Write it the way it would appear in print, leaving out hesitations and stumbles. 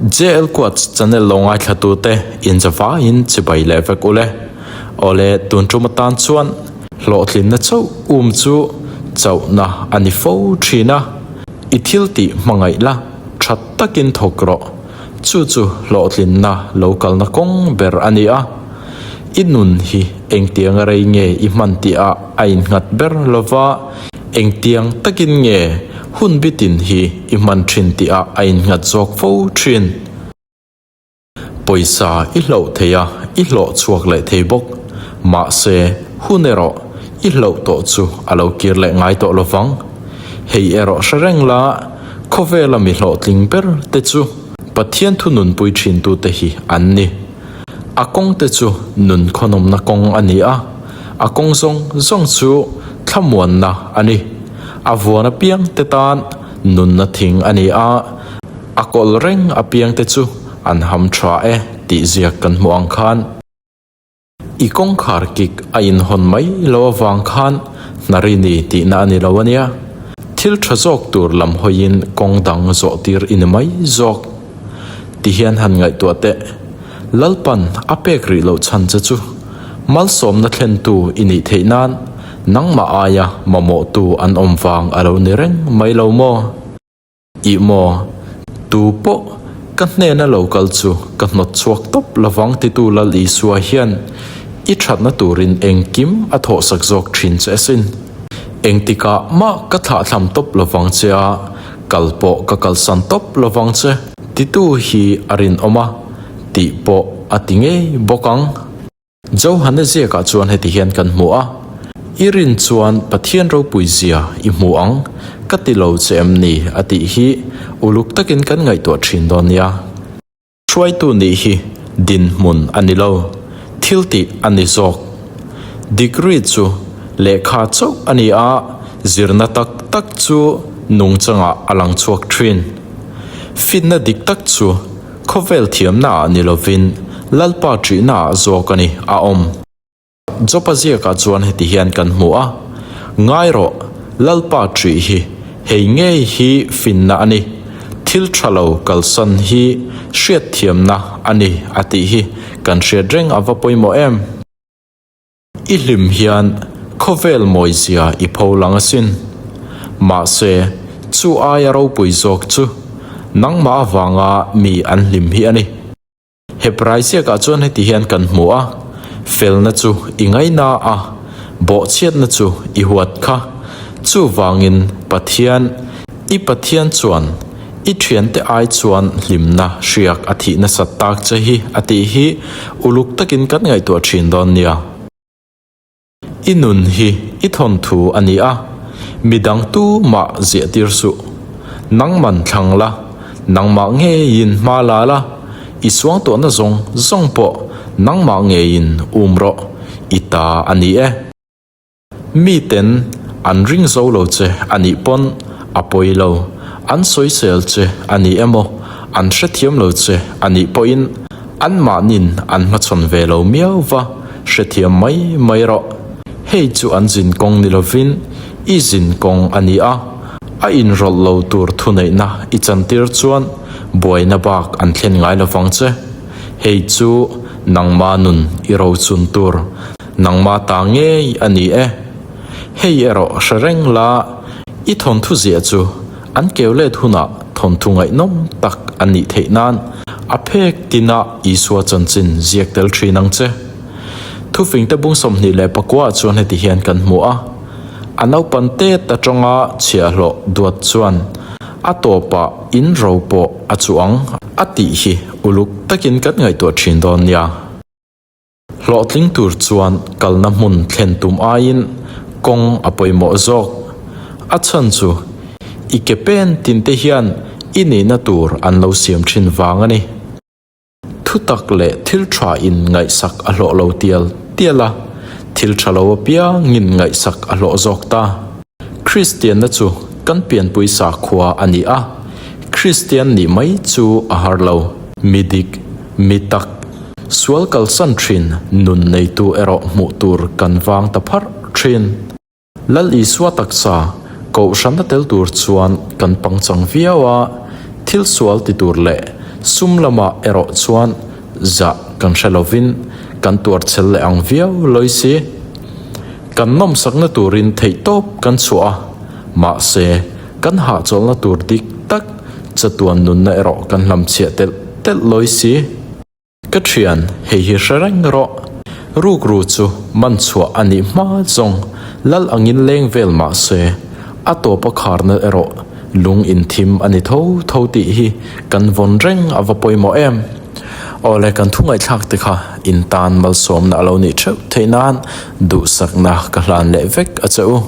JL Quotes channel lo ngaithlatute inzavaiin chibai leh vek ule. Awle tun tum atan chuan hlawhtlinna chauh um chu chauhna a ni fo thin a, i thil tih hmangaih la tha takin thawk rawh. Chu chu hlawhtlinna lo kalna kawng ber a ni a, i nun hi engtiang rei nge i hman tih ah a innghat ber lova, engtiang takin nge hun bitin hi i hman thin tih ah a innghat zawk fo thin. Pawisa i hloh thei a, i hlawh chhuak leh thei bawk. Mahse, hun erawh i hloh tawh chu a lo kir leh ngai tawh lovang. Hei erawh hre reng la, khawvela mi hlawhtling ber te chu Pathian thu nunpui thintute hi an ni. A kawng te chu nun khawnawmna kawng a ni a, a kawng zawng zawng chu thlamuanna a ni. A vuan apiang te tan nunna thing a ni a, a kawlh reng apiang te chu an ham tha e tih ziak kan hmuh ang khan. I kawngkhar kik a inhawn mai lo avang khan hnari ni tihna a ni lo a nia. Thil tha zawk tur lam hawiin kawng dang zawh tir i ni mai zawk. Ti hian han ngaihtuah teh. Lalpan a pek rih loh chhan che chu malsawmna thlentu i nih theih nan nangmah aia mamawhtu an awm vang a lo ni reng mai lo maw? Ih maw? Tu pawh ka hnena lo kal chu ka hnawt chhuak tawp lovang titu Lal Isua hian i thatna turin engkim a thawhsak zawk thin che asin. Engtikah mah ka thlahthlam tawp lovang che a, kal pawh ka kalsan tawp lovang che titu hi a rinawm a, tih pawh a ti ngei bawk ang. Johana ziakah chuan heti hian kan hmu a, I rin chuan Pathian ropui zia i hmu ang, ka ti lo che em ni? a tih hi uluk takin kan ngaihtuah thin dawn nia. Hruaitu nih hi dinhmun a ni lo, thil tih a ni zawk. Degree chu lehkha chauh a ni a, zirna tak tak chu nungchangah a lang chhuak thin. Finna dik tak chu Khawvel thiamnaah ni lovin Lalpa ṭihnaah zawk a ni a awm. Jopa ziakah chuan heti hian kan hmu a, Ngai rawh, Lalpa ṭih hi hei ngei hi finna a ni, thil ṭha lo kalsan hi hriatthiamna a ni a tih hi kan hriat reng a va pawimawh em? I hlim hian khawvel mawizia i pho lang asin. Mahse, chu aia ropui zawk chu nangmah avanga mi an hlim hi a ni. Hebrai ziakah chuan heti hian kan hmu a, Felna chu i ngaina a, bawhchhiatna chu i huat kha. Chuvangin Pathian, i Pathian chuan I thiante ai chuan hlimna hriak a thih nasat tak che hi a tih hi uluk takin kan ngaihtuah thin dawn nia. I nun hi i thawnthu a ni a, midang tu mah ziah tir suh. Nangman thlang la, nangmah ngeiin hma la la, i suangtuahna zawng zawng pawh nangmah ngeiin um rawh, i ta a ni e. Miten an ring zo lo che a nih pawn a pawi lo, an sawisel che a ni emaw, an hrethiam lo che a nih pawhin anmahnin an hmachhawn ve lo miau va, hrethiam mai mai rawh. Hei chu an zin kawng ni lovin i zin kawng a ni a, a inrawlh lo tur thuneihna i chantir chuan buaina bak an thlen ngai lovang che. Hei chu nangma nun i rochun tur Nangma ta ngei a ni e. Hei erawh hre reng la, i thawnthu ziah chu an keu let hunah thawnthu ngaihnawm tak a nih theih nan a phek tinah Isua chanchin ziak tel thin ang che. Thufingte bung 24 ah chuan heti hian kan hmu a, A naupan tet atanga chhiahhlawh duat chuan a tawpah in ro pawh a chuh ang a tih hi uluk takin kan ngaihtuah thin dawn nia. Hlawhtling tur chuan kalna hmun thlen tum aiin kawng a pawimawh zawk. A chhan chu i ke pen tinte hian i nihna tur an lo siam thin vang a ni. Thutak leh thil tha in ngaihsak a hlawh lo tial tial a, thil tha lo apiangin ngaihsak a hlawh zawk ta. Kristianna chu kan pianpui sakhua a ni a, Kristian nih mai chu a har lo. Mi dik, mi tak, sual kalsan thin nun neitu erawh hmuh tur kan vang ta pharh thin. Lal Isua taksa kohhrana tel tur chuan kan pangchang viau a, thil sual ti tur leh. Sum lamah erawh chuan zah kan hre lovin kan tuar chhel leh ang viau lawi si. Kan nawmsakna turin theihtawp kan chhuah a, mahse kan hahchawlhna tur dik tak chatuan nunna erawh kan hlamchhiah telh telh lawi si. Ka thian, hei hi hre reng rawh. Rukru chu man chhuah a nih hma zawng lal angin leng vel mah se, a tawp a kharna erawh lung inthim a ni tho tho tih hi kan vawn reng a va pawimawh em. Awle kan thu ngaihthlak te kha in tan malsawmna a lo nih theuh theih nan duhsakna ka hlan leh vek a che u.